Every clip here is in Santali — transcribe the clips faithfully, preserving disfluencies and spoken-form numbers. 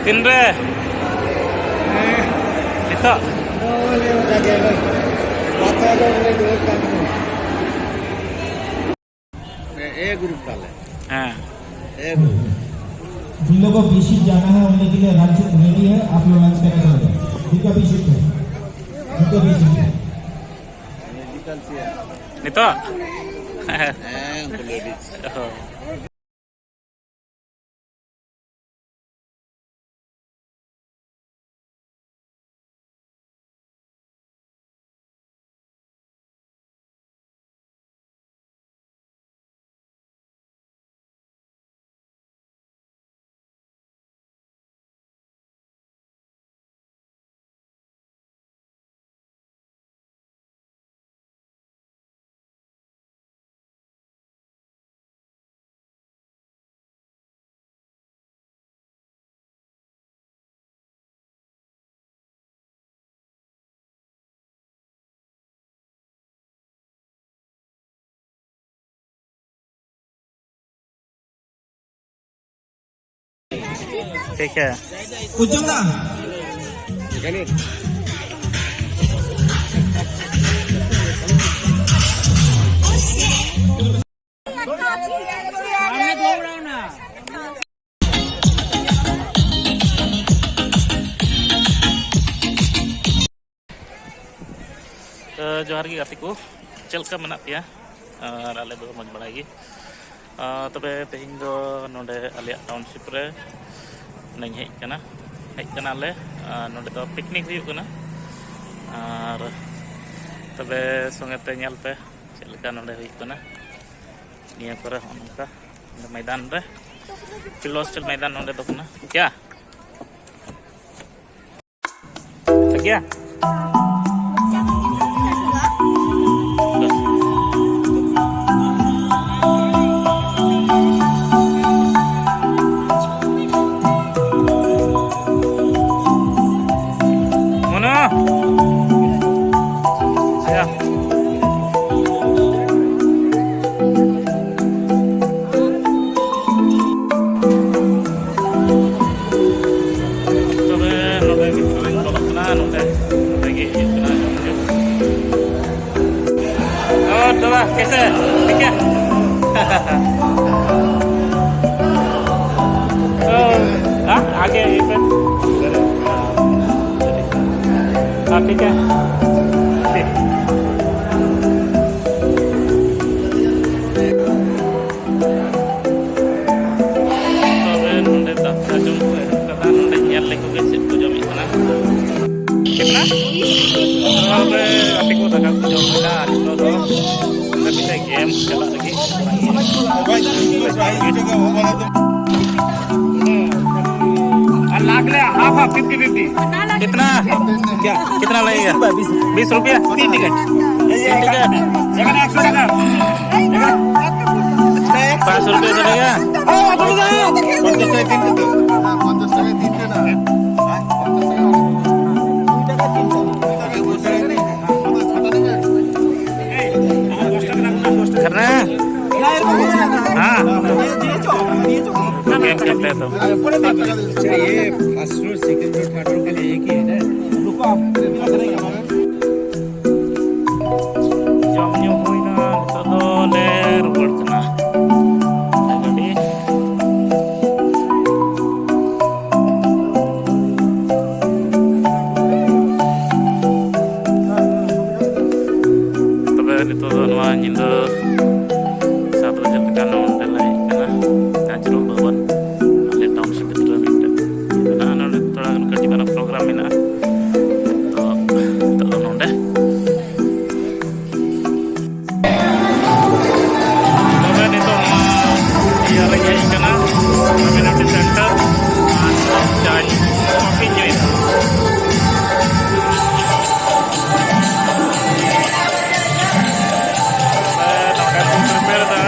ᱛᱤᱱᱨᱮ? ᱱᱤᱛᱚᱜ? ᱮ ᱜᱨᱩᱯ ᱛᱟᱞᱮ᱾ ᱦᱮᱸ᱾ ᱮ ᱜᱨᱩᱯ᱾ जिन लोगों को बी शिफ्ट जाना है, उनके लिए लंच रेडी है, आप लोग लंच करके चले जाओ। जिनका बी शिफ्ट है, जिनका बी शिफ्ट है। ᱱᱤᱛᱚᱜ? ᱦᱮᱸ, ᱩᱱᱠᱩ ᱞᱮᱰᱤᱡ᱾ ᱚ᱾ ᱴᱷᱤᱠ ᱦᱮ᱾ ᱩᱡᱚᱢ ᱫᱟ᱾ ᱛᱚ, ᱡᱚᱦᱟᱨ ᱜᱮ ᱜᱟᱛᱮ ᱠᱚ, ᱪᱮᱫ ᱞᱮᱠᱟ ᱢᱮᱱᱟᱜ ᱯᱮᱭᱟ? ᱟᱨ ᱟᱞᱮ ᱫᱚ ᱢᱚᱡᱽ ᱵᱟᱲᱟ ᱜᱮ᱾ ᱟᱨ ᱛᱚᱵᱮ ᱛᱮᱦᱮᱧ ᱫᱚ ᱱᱚᱰᱮ ᱟᱞᱮᱭᱟᱜ ᱴᱟᱣᱩᱱᱥᱤᱯ ᱨᱮ ᱱᱚᱰᱮᱧ ᱦᱮᱡ ᱠᱟᱱᱟ, ᱦᱮᱡ ᱠᱟᱱᱟᱞᱮ᱾ ᱟᱨ ᱱᱚᱰᱮ ᱫᱚ ᱯᱤᱠᱱᱤᱠ ᱦᱩᱭᱩᱜ ᱠᱟᱱᱟ᱾ ᱟᱨ ᱛᱚᱵᱮ ᱥᱚᱸᱜᱮ ᱛᱮ ᱧᱮᱞ ᱯᱮ ᱪᱮᱫ ᱞᱮᱠᱟ ᱱᱚᱰᱮ ᱦᱩᱭᱩᱜ ᱠᱟᱱᱟ᱾ ᱱᱤᱭᱟᱹ ᱠᱚᱨᱮ ᱦᱚᱸ ᱱᱚᱝᱠᱟ ᱱᱚᱰᱮ ᱢᱚᱭᱫᱟᱱ ᱨᱮ, ᱯᱷᱤᱞᱰ ᱦᱳᱥᱴᱮᱞ ᱢᱚᱭᱫᱟᱱ ᱱᱚᱰᱮ ᱫᱚ ᱠᱟᱱᱟ᱾ ᱠᱭᱟ? ᱴᱷᱤᱠ ᱜᱮᱭᱟ᱾ ᱢᱚᱱᱟ᱾ ᱟᱭᱟ᱾ कैसे? ठीक है। तो, हाँ, आगे ये पे। हाँ, ठीक है। ठीक। ᱛᱚᱵᱮ ᱱᱚᱰᱮ ᱫᱟᱠᱟ ᱡᱚᱢ ᱠᱚ ᱮᱦᱚᱵ ᱠᱟᱫᱟ᱾ ᱱᱚᱰᱮ ᱧᱮᱞ ᱞᱮᱠᱚ ᱜᱮ ᱪᱮᱫ ᱠᱚ ᱡᱚᱢᱮᱫ ᱠᱟᱱᱟ᱾ ᱪᱮᱫ ᱠᱟᱱᱟ? ᱛᱚᱵᱮ ᱜᱟᱛᱮ ᱠᱚ ᱫᱟᱠᱟ ᱠᱚ ᱡᱚᱢ ᱠᱮᱫᱟ᱾ ᱟᱨ ᱱᱤᱛᱚᱜ ᱫᱚ ᱱᱚᱰᱮ ᱢᱤᱫᱴᱮᱡ ᱜᱮᱢ ᱪᱟᱞᱟᱜ ᱞᱟᱹᱜᱤᱫ᱾ ᱟᱨ ᱞᱟᱜᱽ ᱞᱮ ᱦᱟᱯ ᱦᱟᱯ, ᱯᱷᱤᱯᱴᱤ ᱯᱷᱤᱯᱴᱤ᱾ कितना? क्या? कितना लगेगा? बीस रुपया? तीन टिकट। तीन टिकट? पाँच सौ रुपया चलेगा? करना है? हाँ। गेम खेलते हैं तो। अच्छा, ये first floor, second floor, third floor के लिए एक ही है ना? ᱡᱚᱢ ᱧᱩ ᱦᱩᱭᱱᱟ, ᱱᱤᱛᱚᱜ ᱫᱚ ᱞᱮ ᱨᱩᱣᱟᱹᱲ ᱠᱟᱱᱟ᱾ ᱜᱟᱹᱰᱤ᱾ ᱛᱚᱵᱮ ᱱᱤᱛᱚᱜ ᱫᱚ ᱱᱚᱣᱟ ᱧᱤᱫᱟᱹ ᱥᱟᱛ ᱵᱟᱡᱮ ᱞᱮᱠᱟ ᱱᱚᱰᱮ ᱞᱮ ᱦᱮᱡ ᱠᱟᱱᱟ, ᱱᱮᱪᱨᱟᱞ ᱵᱷᱚᱵᱚᱱ, ᱟᱞᱮ ᱴᱟᱣᱩᱱᱥᱤᱯ ᱵᱷᱤᱛᱨᱤ ᱨᱮ ᱢᱤᱫᱴᱮᱱ ᱢᱮᱱᱟᱜᱼᱟ᱾ ᱱᱚᱰᱮ ᱛᱷᱚᱲᱟ ᱜᱟᱱ ᱠᱟᱹᱴᱤᱡ ᱯᱟᱨᱟ ᱯᱨᱳᱜᱨᱟᱢ ᱢᱮᱱᱟᱜᱼᱟ, ᱛᱚ ᱱᱤᱛᱚᱜ ᱫᱚ ᱱᱚᱰᱮ᱾ ᱛᱚᱵᱮ ᱱᱤᱛᱚᱜ ᱱᱚᱣᱟ ᱤᱭᱟᱹ ᱨᱮᱧ ᱦᱮᱡ ᱠᱟᱱᱟ, ᱠᱚᱢᱤᱭᱩᱱᱤᱴᱤ ᱥᱮᱱᱴᱟᱨ, ᱟᱨ ᱪᱟᱧ ᱠᱚᱯᱷᱤᱧ ᱧᱩᱭᱮᱫᱟ᱾ ᱛᱚᱵᱮ ᱱᱚᱰᱮ ᱠᱚ ᱯᱨᱤᱯᱮᱭᱟᱨ ᱮᱫᱟ᱾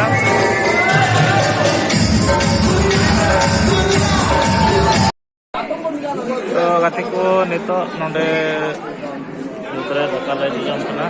ᱛᱚ ᱜᱟᱛᱮ ᱠᱚ, ᱱᱤᱛᱚᱜ ᱱᱚᱰᱮ ᱜᱤᱫᱽᱨᱟᱹ ᱫᱟᱠᱟ ᱞᱮ ᱡᱚᱢ ᱠᱟᱱᱟ᱾